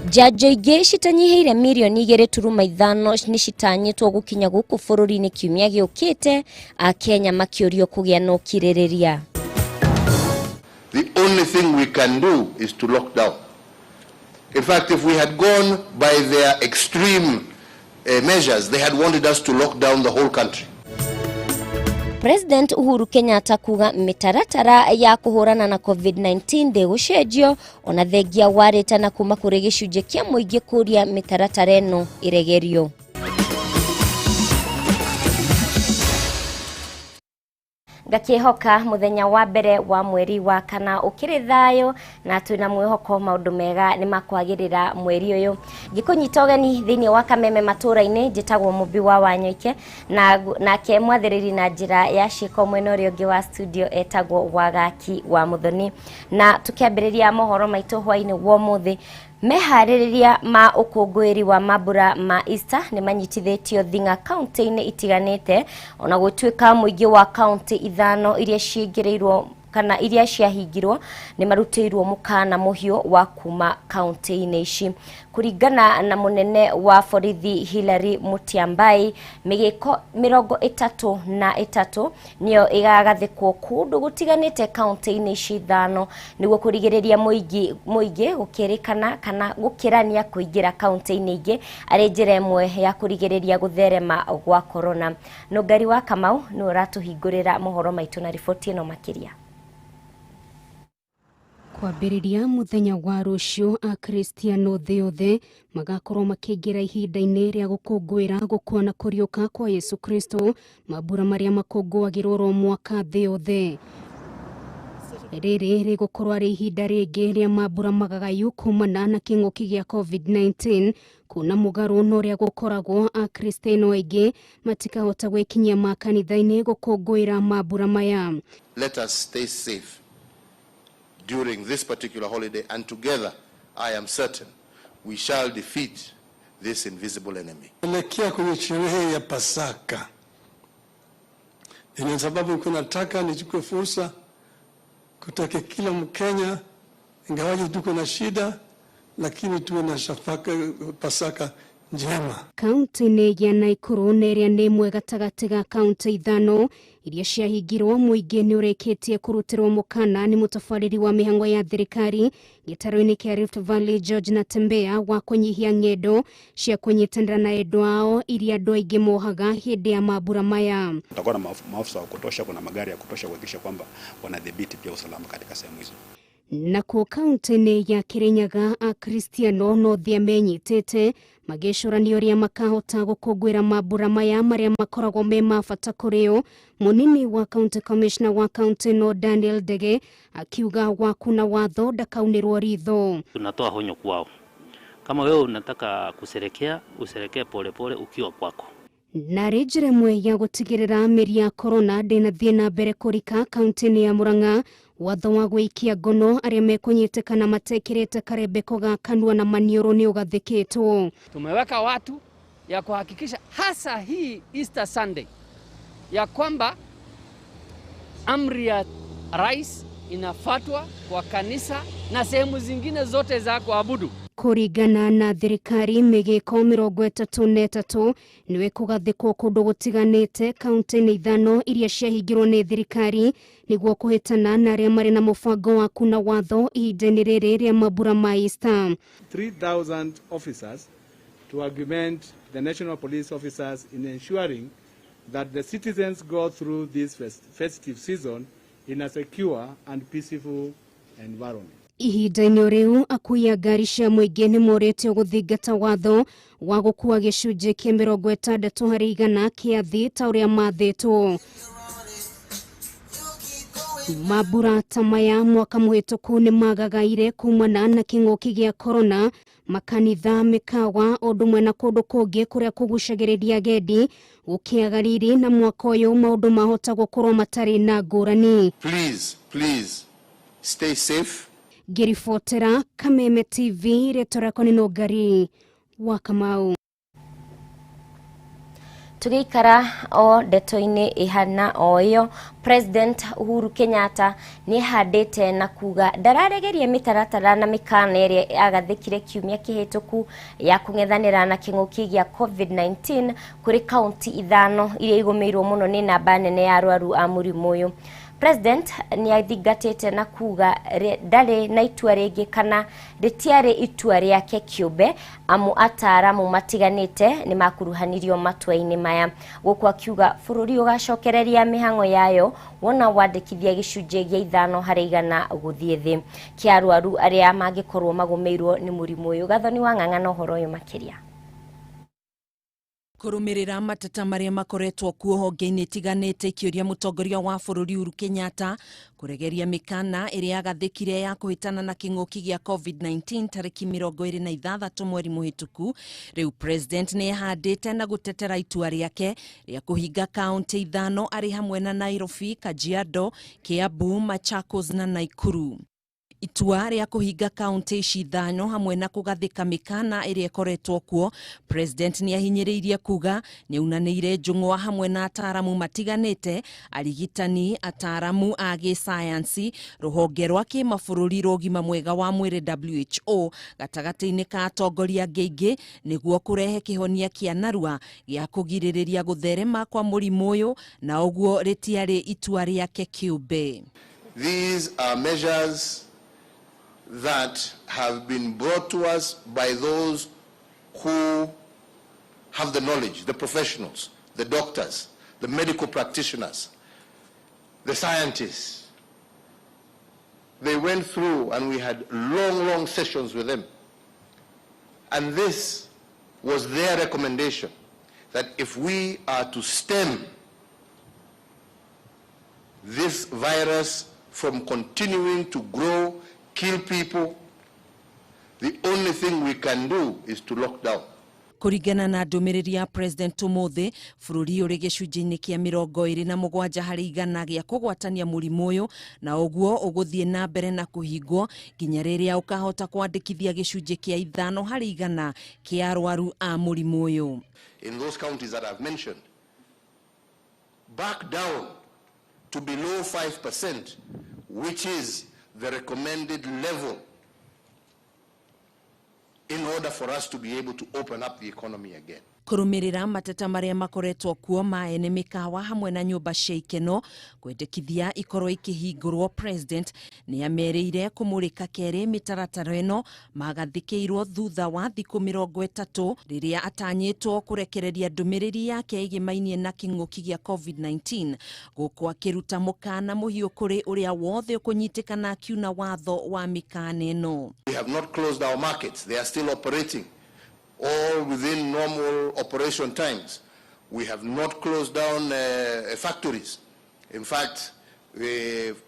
Njanjo ingĩ citanyihĩire mirioni 2.5 nĩcitanyĩtwo gũkinya gũkũ bũrũri-inĩ kiumia gĩũkĩte, Akenya makĩũrio kũgĩa na ũkirĩrĩria. The only thing we can do is to lock down. In fact, if we had gone by their extreme measures, they had wanted us to lock down the whole country. President Uhuru Kenyatta kuga mĩtaratara ya kũhũrana na COVID-19 ndĩgũcenjio ona thengia warĩtana kuma kũrĩ gĩcunjĩ kĩa mũingĩ kũria mĩtaratara ĩno ĩregerio. Ngakĩhoka mũthenya wa mbere wa mweri wa kana ũkĩrĩ thayũ na twĩna mwĩhoko maũndũ mega nĩ makwagĩrĩra mweri ũyũ. Ngĩkũnyita ũgeni thĩinĩ wa Kameme matũra-inĩ, njĩtagwo Mũmbi wa Wanyoike na nake mwathĩrĩri na njĩra ya ciĩko mwena ũrĩa ũngĩ wa studio etagwo Wagaki wa Mũthoni. Na tũkĩambĩrĩria mohoro maitũ hwainĩ wa ũmũthĩ, meharĩrĩria ma ũkũngũĩri wa mambura ma Easter nĩ manyitithĩtio thing'a kaunti-inĩ itiganĩte, ona gũtuĩka mũingĩ wa kaunti 5 iria ciingĩrĩirwo kana iria ciahingirwo nĩ marutĩirwo mũkana mũhiũ wa kuma kaunti-inĩ ici. Kũringana na mũnene wa borithi Hilary Mutyambai, mĩgĩko 33 nĩyo ĩgagathĩkwo kũndũ gũtiganĩte kaunti-inĩ ici 5 nĩguo kũrigĩrĩria mũingĩ gũkĩrĩkana kana gũkĩrania kũingĩra kaunti-inĩ ingĩ arĩ njĩra ĩmwe ya kũrigĩrĩria gũtherema gwa corona. Nũngari wa Kamau nĩwe ũratũhingũrĩra mohoro maitũ na riboti ĩno makĩria. Kwambĩrĩria mũthenya wa rũciũ, Akristiano thĩ yothe magakorwo makĩingĩra ihinda-inĩ rĩa gũkũngũĩra gũkua na kũriũka kwa Yesu Kristo, mambura marĩa makũngũagĩrwo oro mwaka thĩ yothe. Rĩrĩ rĩgũkorwo arĩ ihinda rĩngĩ rĩa mambura magagayu kumana na kĩng'ũki gĩa COVID-19, kuona mũgarũ na ũrĩa gũkoragwo Akristiano aingĩ matikahota gwĩkinyia makanitha-inĩ gũkũngũĩra mambura maya. Let us stay safe during this particular holiday, and together, I am certain, we shall defeat this invisible enemy. Elekea kwenye sherehe ya Pasaka. Ni sababu nataka nichukue fursa kutakia kila Mkenya, ingawaje tuko na shida, lakini tuwe na shafaka Pasaka njema. Kaunti-inĩ ya Nakuru na ĩrĩa nĩ ĩmwe gatagatĩ ga kaunti 5 iria ciahingirwo, mũingĩ nĩ ũrĩkĩtie kũrutĩrwo mũkana nĩ mũtabarĩri wa mĩhang'o ya thirikari gĩtarũ-inĩ kĩa Rift Valley George Natembeya wa kũnyihia ng'endo cia kũnyitanĩra na endwa ao iria andũ aingĩ mohaga hĩndĩ ya mambura maya. Tutakuwa na maafisa wa kutosha, kuna magari ya kutosha kuhakikisha kwamba wanadhibiti pia usalama katika sehemu hizo. Nakuo kaunti-inĩ ya Kirinyaga, Akristiano no thĩa menyitĩte magĩcũrania ũrĩa makahota gũkũngũĩra mambura maya marĩa makoragwo me ma bata kũrĩ o. Mũnini wa county commissioner wa kaunti no Daniel Ndege akiuga wakuna watho ndakaunĩrwo ritho. Tunatoa honyo kwao, kama wewe unataka kusherekea usherekee polepole ukiwa kwako. Narĩ njĩra ĩmwe ya gũtigĩrĩra mĩri ya corona ndĩnathiĩ na mbere kũrika kaunti-inĩ ya Murang'a, watho wa gwĩikia ngono arĩa mekũnyitĩkana matekĩrĩte karembeko ga kanua na maniũrũ nĩ ũgathĩkĩtwo. Tumeweka watu ya kuhakikisha hasa hii Easter Sunday ya kwamba amri ya rais inafuatwa kwa kanisa na sehemu zingine zote za kuabudu. Kũringana na thirikari, mĩgĩko 33 nĩwe kũgathĩkwo kũndũ gũtiganĩte kaunti-inĩ 5 iria ciahingirwo nĩ thirikari nĩguo kũhĩtana na arĩa marĩ na mũbango wa kuna watho ihinda-inĩ rĩrĩ rĩa mambura ma Easter. 3,000 officers to augment the national police officers in ensuring that the citizens go through this festive season in a secure and peaceful environment. Ihinda-inĩ rĩu, akui a ngari cia mũingĩ nĩ morĩtio gũthingata watho wa gũkua gĩcunjĩ kĩa 60% kĩa thĩ ta ũrĩa mathĩtwo. Mambura ta maya mwaka mũhĩtũku nĩ magagaire kumana na kĩng'ũki gĩa corona, makanitha, mĩkawa, ũndũ ũmwe na kũndũ kũngĩ kũrĩa kũgucagĩrĩria agendi gũkĩaga riri, na mwaka ũyũ maũndũ mahota gũkorwo matarĩ na ngũrani. Please, please, stay safe. Ngĩribotera Kameme TV, rĩtwa rĩakwa nĩ Nũngari wa Kamau. Tũgĩikara o ndeto-inĩ ihana o ĩyo, President Uhuru Kenyatta nĩehandĩte na kuga ndararegeria mĩtaratara na mĩkana ĩrĩa yagathĩkire kiumia kĩhĩtũku ya kũng'ethanĩra na kĩng'ũki gĩa COVID-19 kũrĩ kaunti ithano iria igũmĩirwo mũno nĩ namba nene ya arwaru a mũrimũ ũyũ. President nĩathingatĩte na kuga ndarĩ na itua rĩngĩ kana rĩtiarĩ itua rĩake kĩũmbe, amu ataaramu matiganĩte nĩmakuruhanirio matua-inĩ maya. Gũkũ akiuga bũrũri ũgacokereria mĩhang'o yayo wona wandĩkithia gĩcunjĩ gĩa 5% gũthiĩ thĩ kĩa arwaru arĩa mangĩkorwo magũmĩirwo nĩ mũrimũ ũyũ. Gathoni wa Ng'ang'a na ũhoro ũyũ makĩria. Kũrũmĩrĩra mateta marĩa makoretwo kuo honge-inĩ itiganĩte ikĩũria mũtongoria wa bũrũri Uhuru Kenyatta kũregeria mĩkana ĩrĩa yagathĩkire ya kũhĩtana na kĩng'ũki gĩa COVID-19 tarĩki 26 mweri mũhĩtũku. Rĩu President nĩehandĩte na gũtetera itua rĩake rĩa kũhinga kaunti ithano arĩ hamwe na Nairobi, Kajiado, Kiambu, Machakos na Nakuru. Itua rĩa kũhinga kaunti ici ithano hamwe na kũgathĩka mĩkana ĩrĩa ĩkoretwo kuo, President nĩahinyĩrĩirie kuga nĩaunanĩire njũng'wa hamwe na ataaramu matiganĩte, arigitani, ataaramu a gĩsayansi, rũhonge rwa kĩmabũrũri rwa ũgima mwega wa mwĩrĩ WHO gatagatĩ-inĩ ka atongoria angĩ aingĩ nĩguo kũrehe kĩhonia kĩa narua gĩa kũgirĩrĩria gũtherema kwa mũrimũ ũyũ, na ũguo rĩtiarĩ itua rĩake kĩũmbe. These are measures that have been brought to us by those who have the knowledge, the professionals, the doctors, the medical practitioners, the scientists. They went through and we had long, long sessions with them. And this was their recommendation, that if we are to stem this virus from continuing to grow, kill people, the only thing we can do is to lock down. Kũringana na ndũmĩrĩri ya President ũmũthĩ, bũrũri ũrĩ gĩcunjĩ-inĩ kĩa 27% gĩa kũgwatania mũrimũ ũyũ, na ũguo ũgũthiĩ na mbere na kũhingwo nginya rĩrĩa ũkahota kwandĩkithia gĩcunjĩ kĩa 5% kĩa arwaru a mũrimũ ũyũ. In those counties that I've mentioned, back down to below 5%, which is the recommended level in order for us to be able to open up the economy again. Kũrũmĩrĩra mateta marĩa makoretwo kuo ma ene mĩkawa hamwe na nyũmba cia ikeno kwendekithia ikorwo ikĩhingũrwo, President nĩamerĩire kũmũrĩka kerĩ mĩtaratara ĩno magathĩkĩirwo thutha wa thikũ 30 rĩrĩa atanyĩtwo kũrekereria ndũmĩrĩri yake ĩgĩmainie na kĩng'ũki gĩa COVID-19, gũkũ akĩruta mũkana mũhiũ kũrĩ ũrĩa wothe ũkũnyitĩkana akiuna watho wa mĩkana ĩno. We have not closed our markets, they are still operating, all within normal operation times. We have not closed down factories. In fact,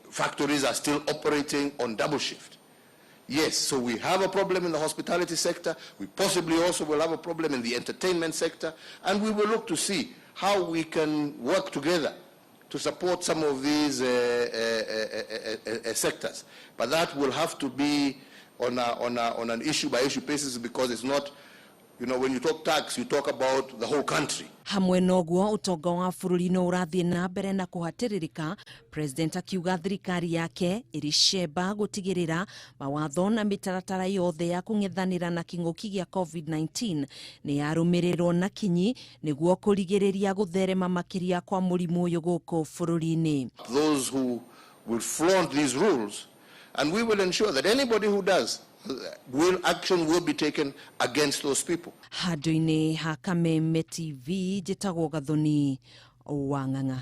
factories are still operating on double shift. Yes, so we have a problem in the hospitality sector. We possibly also will have a problem in the entertainment sector. And we will look to see how we can work together to support some of these sectors. But that will have to be on an issue-by-issue basis, because it's not, you know, when you talk tax, you talk about the whole country. Hamwe noguo utonga wa bũrũri no ũrathiĩ na mbere na kũhatĩrĩrĩka, President akiuga thirikari yake ĩrĩ cemba gũtigĩrĩra mawatho na mĩtaratara yothe ya kũng'ethanĩra na kĩng'ũki gĩa COVID-19 nĩ yarũmĩrĩrwo na kinyi nĩguo kũrigĩrĩria gũtherema makĩria kwa mũrimũ ũyũ gũkũ bũrũri-inĩ. Those who will flaunt these rules, and we will ensure that anybody who does, action will be taken against those people. Handũ-inĩ ha Kameme TV njĩtagwo Gathoni wa Ng'ang'a.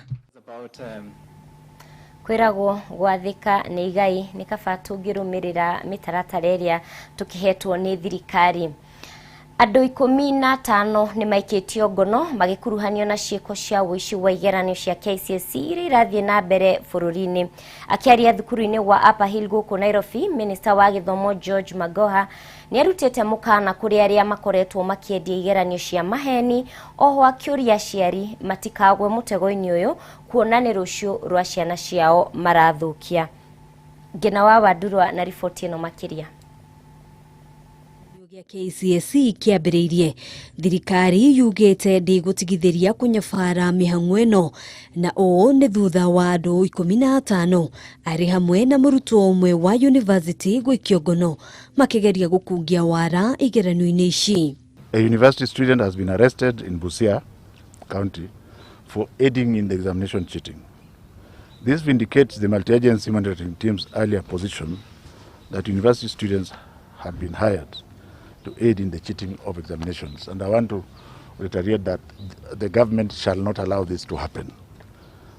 Kwĩragwo gwathĩka nĩ igai, nĩ kaba tũngĩrũmĩrĩra mĩtaratara ĩrĩa tũkĩhetwo nĩ thirikari. Andũ 15 nĩ maikĩtio ngono magĩkuruhanio na ciĩko cia ũici wa igeranio cia KCSE iria irathiĩ na mbere bũrũri-inĩ. Akĩaria thukuru-inĩ wa Upper Hill gũkũ Nairobi, Minister wa gĩthomo George Magoha nĩarutĩte mũkana kũrĩ arĩa makoretwo makĩendia igeranio cia maheni, oho akĩũria aciari matikagwe mũtego-inĩ ũyũ kuona nĩ rũciũ rwa ciana ciao marathũkia. Ngina wa Wandurwa na riboti ĩno makĩria. Gĩa KCSE kĩambĩrĩirie, thirikari yugĩte ndĩgũtigithĩria kũnyabara mĩhang'o ĩno, na ũũ nĩ thutha wa andũ 15 arĩ hamwe na mũrutwo ũmwe wa university gũikio ngono makĩgeria gũkungia wara igeranio-inĩ ici. A university student has been arrested in Busia County for aiding in the examination cheating. This vindicates the multi-agency monitoring team's earlier position that university students had been hired to aid in the cheating of examinations. And I want to reiterate that the government shall not allow this to happen.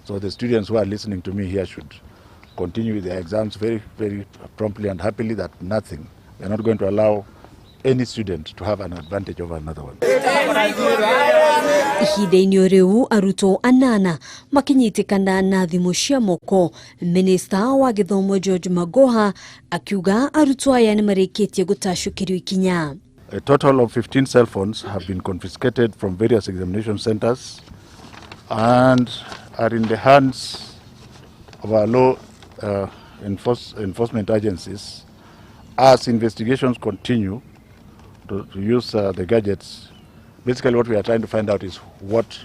So the students who are listening to me here should continue with their exams very, very promptly and happily, that nothing. We are not going to allow any student to have an advantage over another one. Ihinda-inĩ rĩu arutwo anana makinyitĩkana na thimũ cia moko, minista wa gĩthomo George Magoha akiuga arutwo aya nĩ marĩkĩtie gũtacũkĩrio ikinya. A total of 15 cell phones have been confiscated from various examination centers and are in the hands of our law enforcement agencies as investigations continue to use the gadgets. Basically what we are trying to find out is what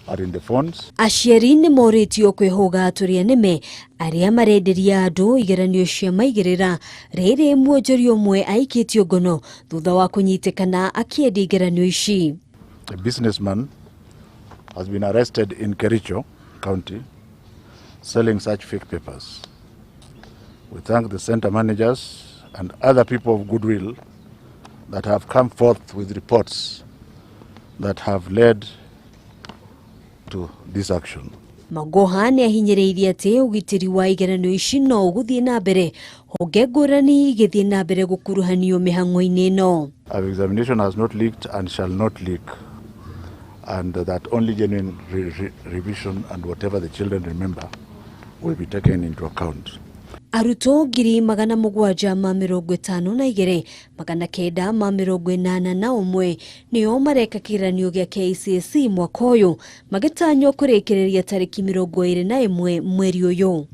are in the phones. Aciari nĩ morĩtio kwĩhũga tũrĩa nĩme arĩa marenderia andũ igeranio cia maigĩrĩra, rĩrĩ mwonjoria ũmwe aikĩtio ngono thutha wa kũnyitĩkana akĩendia igeranio ici. A businessman has been arrested in Kericho County selling such fake papers. We thank the center managers and other people of goodwill that have come forth with reports that have led to this action. Magoha nĩ ahinyĩrĩirie atĩ ũgitĩri wa igeranio ici no ũgũthiĩ na mbere, honge ngũrani igĩthiĩ na mbere gũkuruhanio mĩhang'o-inĩ ĩno. Our examination has not leaked and shall not leak, and that only genuine revision and whatever the children remember will be taken into account. Arutwo 752,981 nĩo mareka kĩgeranio gĩa KCSE mwaka ũyũ, magĩtanywo kũrĩkĩrĩria tarĩki 21 mweri ũyũ.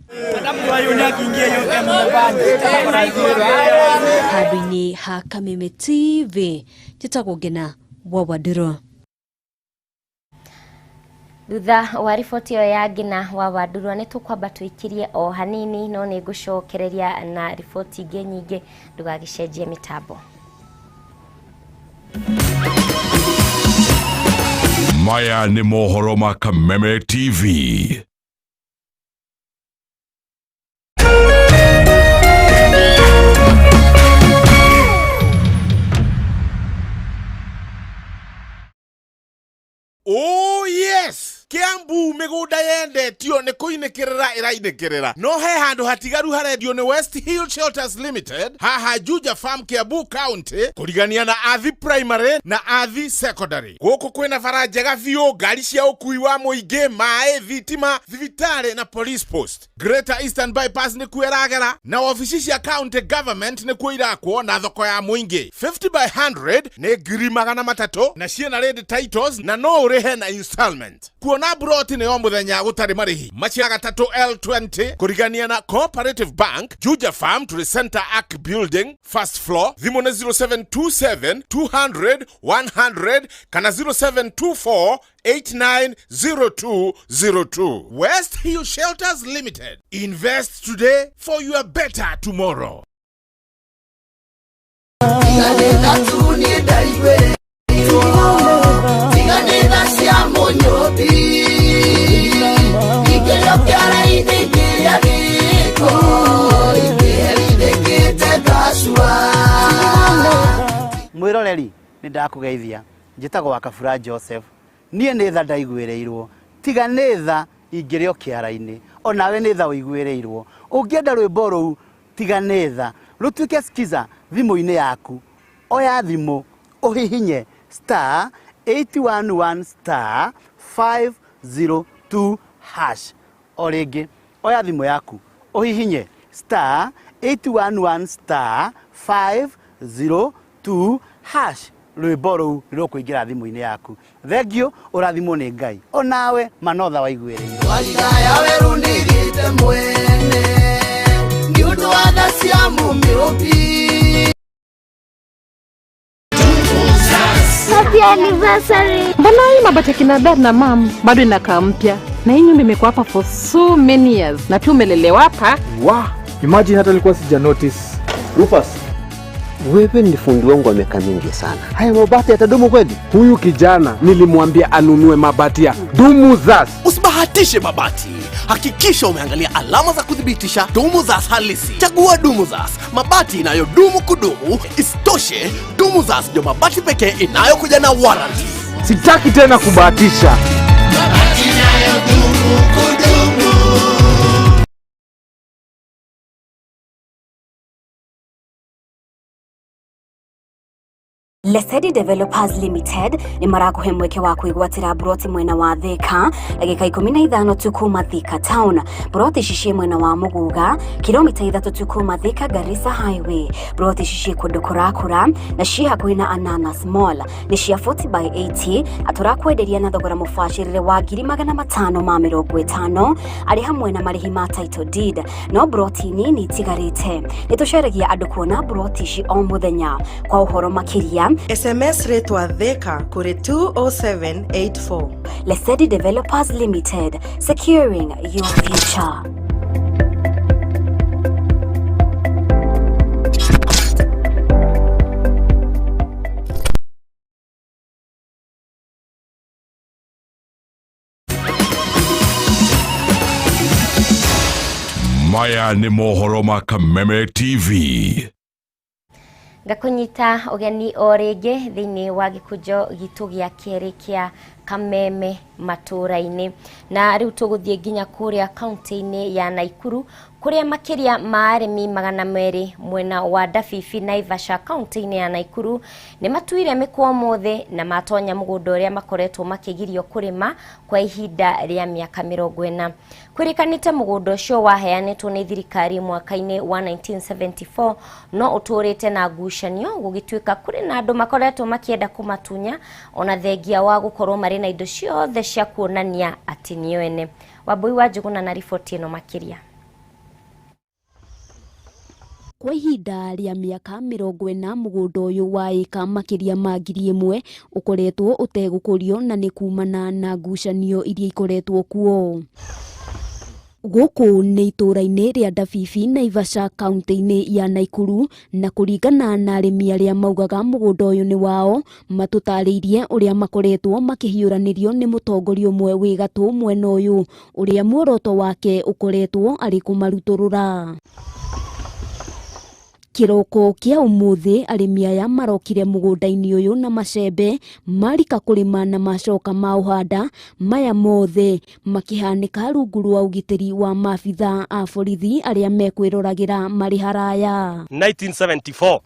Handũ-inĩ ha Kameme TV, njĩtagwo Ngena wa Wandũrũ. Thutha wa riboti ĩyo ya Ngina wa Wandurwa nĩ tũkwamba tũikirie o hanini, no nĩ ngũcokereria na riboti ingĩ nyingĩ, ndũgagĩcenjie mĩtambo. Maya nĩ mohoro ma Kameme TV. Oh yes, Kiambu mĩgũnda yendetio nĩ kũinĩkĩrĩra ĩrainĩkĩrĩra, no he handũ hatigaru harendio nĩ West Hill Shelters Limited haha Juja Farm, Kiambu County, kũrigania na Athi Primary na Athi Secondary. Gũkũ kwĩna bara njega biũ, ngari cia ũkui wa mũingĩ, maĩ, thitima, thibitarĩ na police post. Greater Eastern Bypass nĩkuo ĩragera, na wabici cia county government nĩkuo irakwo, na thoko ya mũingĩ. 50 by 100 nĩ 300,000 na ciĩna ready titles na no ũrĩhe na installment. Kuona broti nĩ o mũthenya gũtarĩ marĩhi. Macia gatatũ L20 kũrigania na Cooperative Bank, Juja Farm to the Center Arc Building, first floor. Thimũ nĩ 0727 200 100 kana 0724 890202. West Hill Shelters Limited. Invest today for your better tomorrow. Mwiroreri nĩ ndakũgeithia, njĩtagwo wa Kabura Joseph. Niĩ nĩ tha ndaiguĩrĩirwo, tiga nĩ tha ingĩrĩ o kĩara-inĩ, onawe nĩ tha ũiguĩrĩirwo. Ũngĩenda rwĩmbo rũu tiga nĩ tha rũtuĩke skiza thimũ-inĩ yaku, oya thimũ ũhihinye star 811 star 502 hash. O rĩngĩ oya thimũ yaku ũhihinye star 811 star 502 hash, rwĩmbo rũu nĩ rũkũingĩra thimũ-inĩ yaku. Thengio, ũrathimwo nĩ Ngai, onawe manotha waiguĩrĩirwo. Warigaya werũ nĩgĩte mwene nĩ ũndũ wa tha cia mũmĩũmbi. Happy anniversary. Mbona hii mabati ya kina dad na mam bado inakaa mpya? Na hii nyumba imekuwa hapa for so many years na pia umelelewa hapa. Wow, imagine hata nilikuwa sija notice. Rufus, wewe ni fundi wangu wa miaka mingi sana. Haya mabati yatadumu kweli? Huyu kijana nilimwambia anunue mabati ya Dumuzas. Usibahatishe mabati. Hakikisha umeangalia alama za kuthibitisha Dumuzas halisi. Chagua Dumuzas, mabati inayodumu kudumu. Isitoshe, Dumuzas ndio mabati pekee inayokuja na warranty. Sitaki tena kubahatisha. Mabati inayodumu kudumu. Lesedi Developers Limited nĩ marakũhe mweke wa kwĩgwatĩra mburoti mwena wa Thika ndagĩka 15 tu kuma Thika Town. Mburoti ici ciĩ mwena wa Muguga, kilomita 3 tu kuma Thika Garissa Highway. Mburoti ici ciĩ kũndũ kũrakũra na ciĩ hakuhĩ na Ananas Mall. Nĩ cia 40 by 80 na tũrakwenderia na thogora mũbacĩrĩre wa 550,000 arĩ hamwe na marĩhi ma title deed. No mburoti nini itigarĩte. Nĩ tũceragia andũ kuona mburoti ici o mũthenya. Kwa ũhoro makĩria SMS rĩtwa Thika kũrĩ 20784. Lesedi Developers Limited, securing your future. Maya nĩ mohoro ma Kameme TV. Ngakunyita ũgeni o rĩngĩ thĩinĩ wa gĩkũnjo gitũ gĩa kerĩ kĩa Kameme matũũra-inĩ. Na rĩu tũgũthiĩ nginya kũrĩa kaunti-inĩ ya Naikuru kũrĩa makĩria ma arĩmi 200 mwena wa Ndabibi Naivasha kaunti-inĩ ya Naikuru nĩ matuire mĩkwa ũmũthĩ na matonya mũgũnda ũrĩa makoretwo makĩgirio kũrĩma kwa ihinda rĩa mĩaka 40. Kwĩrĩkanĩte mũgũnda ũcio waheanĩtwo nĩ thirikari mwaka-inĩ wa 1974 no ũtũrĩte na ngucanio gũgĩtuĩka kũrĩ na andũ makoretwo makĩenda kũmatunya ona thengia wa gũkorwo marĩ na indo ciothe cia kuonania atĩ nĩo ene. Wambui wa Njũgũna na riboti ĩno makĩria. Kwa ihinda rĩa mĩaka 40 mũgũnda ũyũ wa ĩka makĩria ma 1,000 ũkoretwo ũtegũkũrio na nĩ kumana na ngucanio iria ikoretwo kuo. Gũkũ nĩ itũũra-inĩ rĩa Ndabibi Naivasha kaunti-inĩ ya Naikuru na kũringana na arĩmi arĩa maugaga mũgũnda ũyũ nĩ wao, matũtarĩirie ũrĩa makoretwo makĩhiũranĩrio nĩ mũtongoria ũmwe wĩ gatũ mwena ũyũ ũrĩa muoroto wake ũkoretwo arĩ kũmarutũrũra. Kĩroko kĩa ũmũthĩ arĩmi aya marokire mũgũnda-inĩ ũyũ na macembe marika kũrĩma na macoka maũhanda, maya mothe makĩhanĩka rungu rwa ũgitĩri wa maabitha a borithi arĩa mekwĩroragĩra marĩ haraya. 1974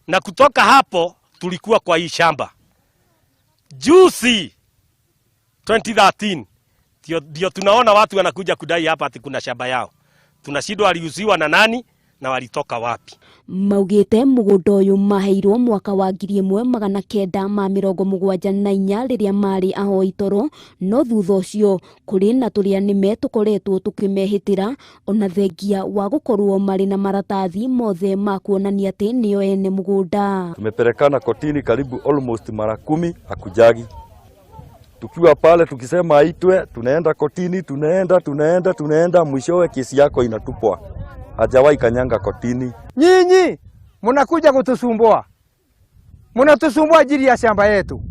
na kutoka hapo tulikuwa kwa hii shamba. Juzi 2013 ndio tunaona watu wanakuja kudai hapa ati kuna shamba yao. Tunashindwa waliuziwa na nani na walitoka wapi. Maugĩte mũgũnda ũyũ maheirwo mwaka wa 1974 rĩrĩa marĩ ahoi toro, no thutha ũcio kũrĩ na tũrĩa nĩme tũkoretwo tũkĩmehĩtĩra ona thengia wa gũkorwo marĩ na maratathi mothe ma kuonania atĩ nĩo ene mũgũnda. Tumepelekana kotini karibu almost mara 10 akujagi. Tukiwa pale tukisema aitwe, tunaenda kotini, tunaenda, mwishowe kesi yako inatupwa. Hajawahi kanyanga kotini. Nyinyi mnakuja kutusumbua. Mnatusumbua ajili ya shamba yetu.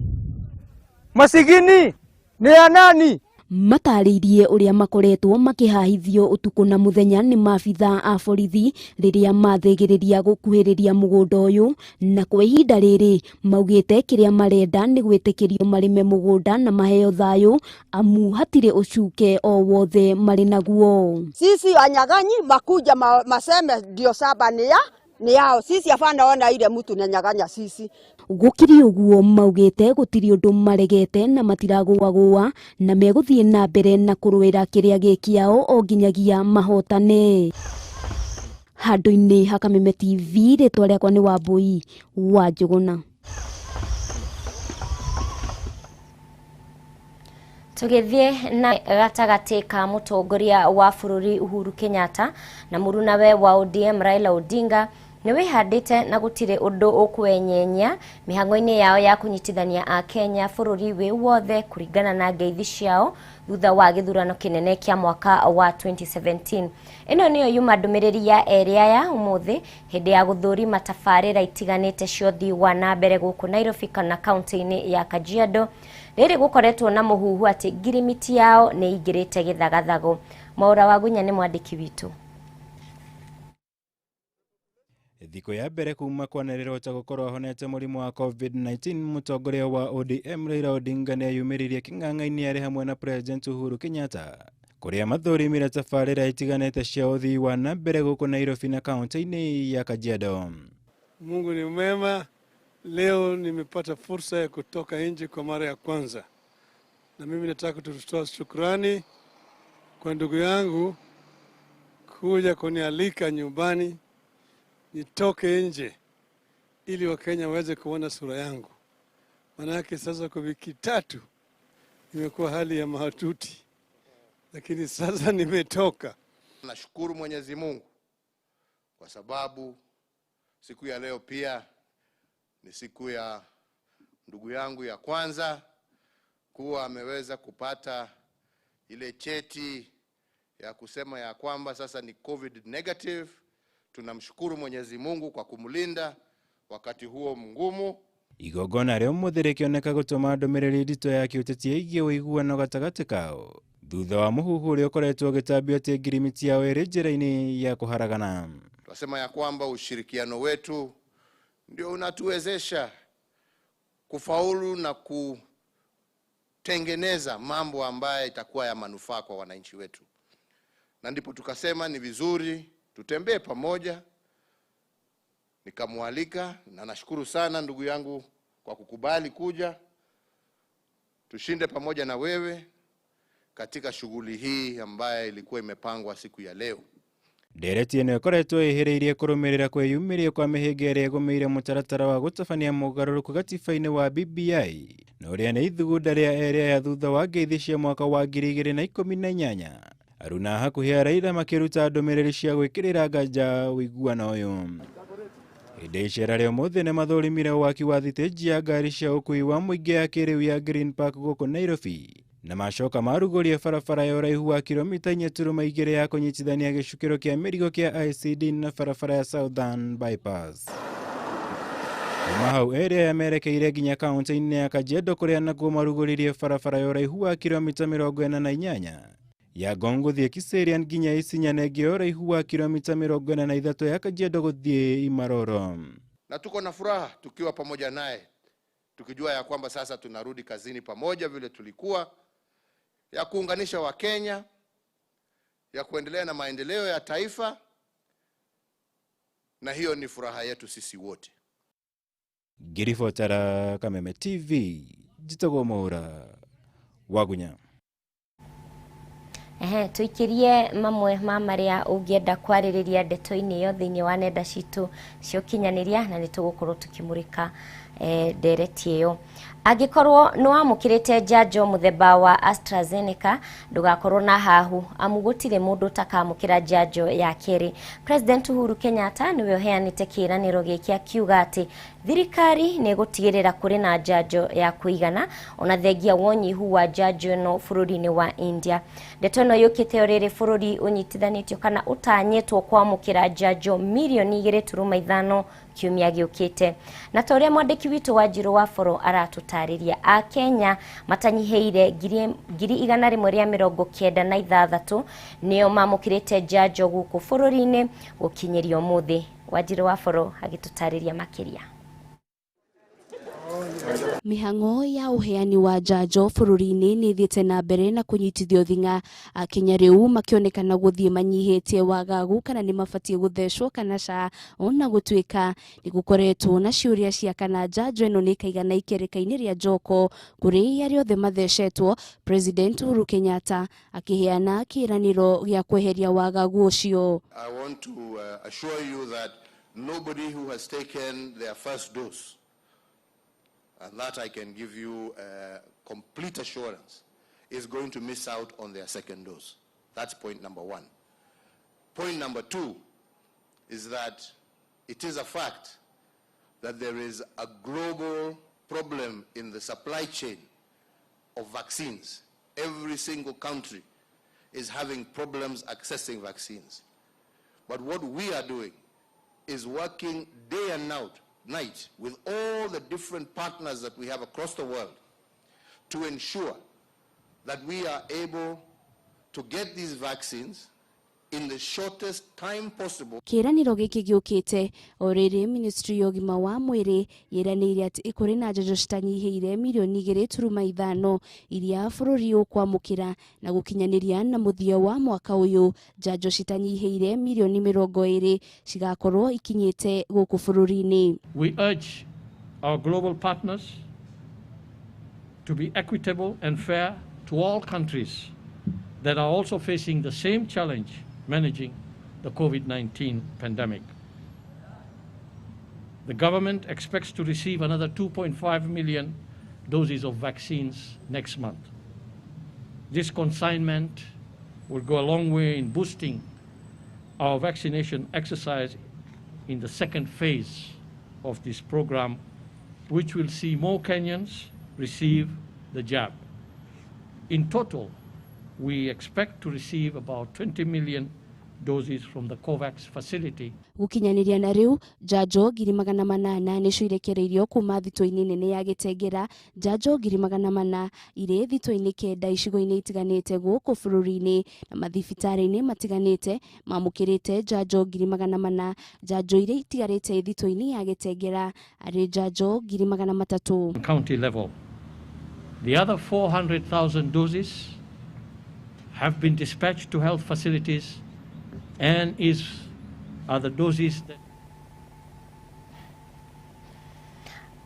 Masigini ni ya nani? Matarĩirie ũrĩa makoretwo makĩhahithio ũtukũ na mũthenya nĩ maabitha a borithi rĩrĩa mathĩgĩrĩria gũkuhĩrĩria mũgũnda ũyũ, na kwa ihinda rĩrĩ maugĩte kĩrĩa marenda nĩ gwĩtĩkĩrio marĩme mũgũnda na maheo thayũ amu hatirĩ ũcuke o wothe marĩ naguo. Sisi wanyang'anyi makuja maseme ndio saba ni yao. Sisi hapana ona ile mtu nanyang'anya sisi. Gũkĩrĩ ũguo maugĩte gũtirĩ ũndũ maregete na matiragũagũa na megũthiĩ na mbere na kũrũĩra kĩrĩa gĩ kĩao o nginyagia mahotane. Handũ-inĩ ha Kameme TV, rĩtwa rĩakwa nĩ Wambui wa Njũgũna. Tũgĩthiĩ na gatagatĩ ka mũtongoria wa bũrũri Uhuru Kenyatta na mũrunawe wa ODM Raila Odinga, Nĩ wĩhandĩte na gũtirĩ ũndũ ũkwenyenya mĩhang'o-inĩ yao ya kũnyitithania a Kenya bũrũri wĩ wothe kũringana na ngeithi ciao thutha wa gĩthurano kĩnene kĩa mwaka wa 2017. Ĩno nĩyo yuma ndũmĩrĩri ya erĩ aya ũmũthĩ hĩndĩ ya gũthũrima tabarĩra itiganĩte cia ũthii wa na mbere gũkũ Nairobi kana kaunti-inĩ ya Kajiado. Rĩrĩ gũkoretwo na mũhuhu atĩ ngirimiti yao nĩ ĩingĩrĩte gĩthagathago. Mwaura Wagunya nĩ mwandĩki witũ. Thikũ ya mbere kuma kwanĩrĩrwo ta gũkorwo ahonete mũrimũ wa COVID-19, mũtongoria wa ODM Raila Odinga nĩeyumĩririe kĩng'ang'a-inĩ arĩ hamwe na President Uhuru Kenyatta kũrĩa mathũrimire tabarĩra itiganĩte cia ũthii wa na mbere gũkũ Nairobi na kaunti-inĩ ya Kajiado. Mungu ni mwema. Leo nimepata fursa ya kutoka nje kwa mara ya kwanza, na mimi nataka kutoa shukrani kwa ndugu yangu kuja kunialika nyumbani nitoke nje ili Wakenya waweze kuona sura yangu. Manake sasa kwa wiki tatu imekuwa hali ya mahututi, lakini sasa nimetoka. Nashukuru Mwenyezi Mungu kwa sababu siku ya leo pia ni siku ya ndugu yangu ya kwanza kuwa ameweza kupata ile cheti ya kusema ya kwamba sasa ni COVID negative. Tunamshukuru Mwenyezi Mungu kwa kumlinda wakati huo mgumu. Igongona rĩa ũmũthĩ rĩkĩoneka gũtũma ndũmĩrĩri nditũ ya kĩũteti ĩgiĩ ũiguano gatagatĩ kao thutha wa mũhuhu ũrĩa ũkoretwo ũgĩtambio atĩ ngirimiti yao ĩrĩ njĩra-inĩ ya kũharagana. Tunasema ya kwamba ushirikiano wetu ndio unatuwezesha kufaulu na kutengeneza mambo ambayo itakuwa ya manufaa kwa wananchi wetu. Na ndipo tukasema ni vizuri tutembee pamoja. Nikamwalika na nashukuru sana ndugu yangu kwa kukubali kuja tushinde pamoja na wewe katika shughuli hii ambayo ilikuwa imepangwa siku ya leo. Ndereti ĩno ĩkoretwo ĩhĩrĩirie kũrũmĩrĩra kwĩyumĩria kwa mĩhĩnga ĩrĩa ĩgũmĩire mũtaratara wa gũtabania mogarũrũku gatiba-inĩ wa BBI na ũrĩa nĩ ithugunda rĩa erĩ aya thutha wa ngeithi cia mwaka wa 2018. Aruna hakuhĩ a Raila makĩruta ndũmĩrĩri cia gwĩkĩrĩra nganja ũiguano ũyũ. Hĩndĩ icera rĩa ũmũthĩ nĩ mathũrimire waki wa thitĩnji ya ngari cia ũkuui wa mũingĩ ya kĩrĩu ya Green Park gũkũ Nairobi na macoka marugũrie barabara ya ũraihu wa kilomita 4.2 ya kũnyitithania gĩcukĩro kĩa mĩrigo kĩa ICD na barabara ya Southern Bypass. Kuma hau erĩ aya merekeire nginya kaunti-inĩ ya Kajiado kũrĩa nakuo marugũririe barabara ya ũraihu wa kilomita 48 ya Ngong gũthiĩ Kiserian nginya Isinya na ĩngĩ ya ũraihu wa kilomita 43 ya Kajiado gũthiĩ Imaroro. Na tuko na furaha tukiwa pamoja naye, tukijua ya kwamba sasa tunarudi kazini pamoja vile tulikuwa, ya kuunganisha Wakenya, ya kuendelea na maendeleo ya taifa, na hiyo ni furaha yetu sisi wote. Ngiribotara Kameme TV, njĩtagwo Mwaura Wagunya. Tuikirie mamwe ma marĩa ũngĩenda kwarĩrĩria ndeto-inĩ ĩyo thĩinĩ wa nenda citũ cia ũkinyanĩria, na nĩtũgũkorwo tũkĩmũrĩka ndereti ĩyo. Angĩkorwo nĩ wamũkĩrĩte njanjo mũthemba wa AstraZeneca, ndũgakorwo na hahu amu gũtirĩ mũndũ ũtakamũkĩra njanjo ya kerĩ. President Uhuru Kenyatta nĩwe ũheanĩte kĩĩranĩro gĩkĩ akiuga atĩ thirikari nĩ ĩgũtigĩrĩra kũrĩ na njanjo ya kũigana ona thengia wa ũnyihu wa njanjo ĩno bũrũri-inĩ wa India. Ndeto ĩno yũkĩte o rĩrĩ bũrũri ũnyitithanĩtio kana ũtanyĩtwo kwamũkĩra njanjo mirioni 2.5 kiumia gĩũkĩte. Na ta ũrĩa mwandĩki witũ Wanjirũ wa Boro aratũtarĩria, a Kenya matanyihĩire 196,000 nĩo mamũkĩrĩte njanjo gũkũ bũrũri-inĩ gũkinyĩria ũmũthĩ. Wanjirũ wa Boro agĩtũtarĩria makĩria. Mĩhang'o ya ũheani wa njanjo bũrũri-inĩ nĩ ĩthiĩte na mbere na kũnyitithio thing'a. Akenya rĩu makĩonekana gũthiĩ manyihĩtie wagagu kana nĩ mabatiĩ gũthecwo kana ca, ona gũtuĩka nĩ gũkoretwo na ciũria cia kana njanjo ĩno nĩ ĩkaigana ikereka-inĩ rĩa njoko kũrĩ arĩa othe mathecetwo. President Uhuru Kenyatta akĩheana kĩĩranĩro gĩa kweheria wagagu ũcio. I want to assure you that nobody who has taken their first dose, and that I can give you complete assurance, is going to miss out on their second dose. That's point number one. Point number two is that It is a fact that there is a global problem in the supply chain of vaccines. Every single country is having problems accessing vaccines. But what we are doing is working day and night with all the different partners that we have across the world to ensure that we are able to get these vaccines in the shortest time possible. Kĩĩranĩro gĩkĩ gĩũkĩte o rĩrĩ ministry ya ũgima wa mwĩrĩ yeranĩire atĩ ĩkũrĩ na njanjo citanyihĩire mirioni 2.5 iria bũrũri ũkwamũkĩra na gũkinyanĩria na mũthia wa mwaka ũyũ njanjo citanyihĩire mirioni 20 cigakorwo ikinyĩte gũkũ bũrũri-inĩ. We urge our global partners to be equitable and fair to all countries that are also facing the same challenge managing the COVID-19 pandemic. The government expects to receive another 2.5 million doses of vaccines next month. This consignment will go a long way in boosting our vaccination exercise in the second phase of this program, which will see more Kenyans receive the jab. In total, we expect to receive about 20 million doses from the COVAX facility. Gũkinyanĩria na rĩu njanjo 800,000 nĩcio irekereirio kuma thitũ-inĩ nene ya Gĩtengera, njanjo 400,000 irĩ thitũ-inĩ 9 icigo-inĩ itiganĩte gũkũ bũrũri-inĩ na mathibitarĩ-inĩ matiganĩte mamũkĩrĩte njanjo 400,000, njanjo iria itigarĩte thitũ-inĩ ya Gĩtengera arĩ njanjo 300,000. County level. The other 400,000 doses have been dispatched to health facilities and are the doses that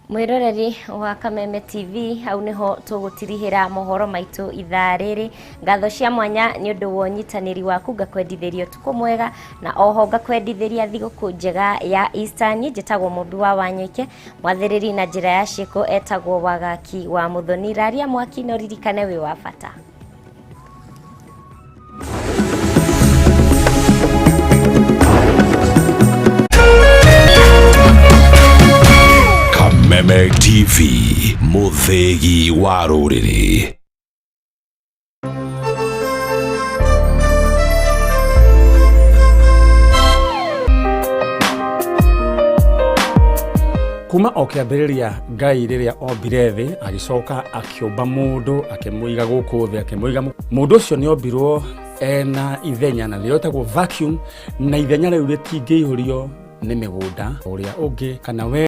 Mwiroreri wa Kameme TV hau niho tũgũtirihĩra mohoro maitũ ithaa rĩrĩ. Ngatho cia mwanya nĩ ũndũ wa ũnyitanĩri waku, ngakwendithĩria ũtukũ mwega na oho ngakwendithĩria thigũkũ njega ya Easter. Niĩ njĩtagwo Mũmbi wa Wanyoike, mwathĩrĩri na njĩra ya ciĩko etagwo Wagaki wa Mũthoni. Raria mwaki na ũririkane wĩ wa bata. Kameme TV, mũthĩgi wa rũrĩrĩ. Kuma o kĩambĩrĩria Ngai rĩrĩa ombire thĩ agĩcoka akĩũmba mũndũ akĩmũiga gũkũ thĩ akĩmũiga mũndũ ũcio nĩ ombirwo ena ithenya na nĩrĩo rĩtagwo vacuum, na ithenya rĩu rĩtingĩihũrio nĩ mĩgũnda ũrĩa ũngĩ kana we.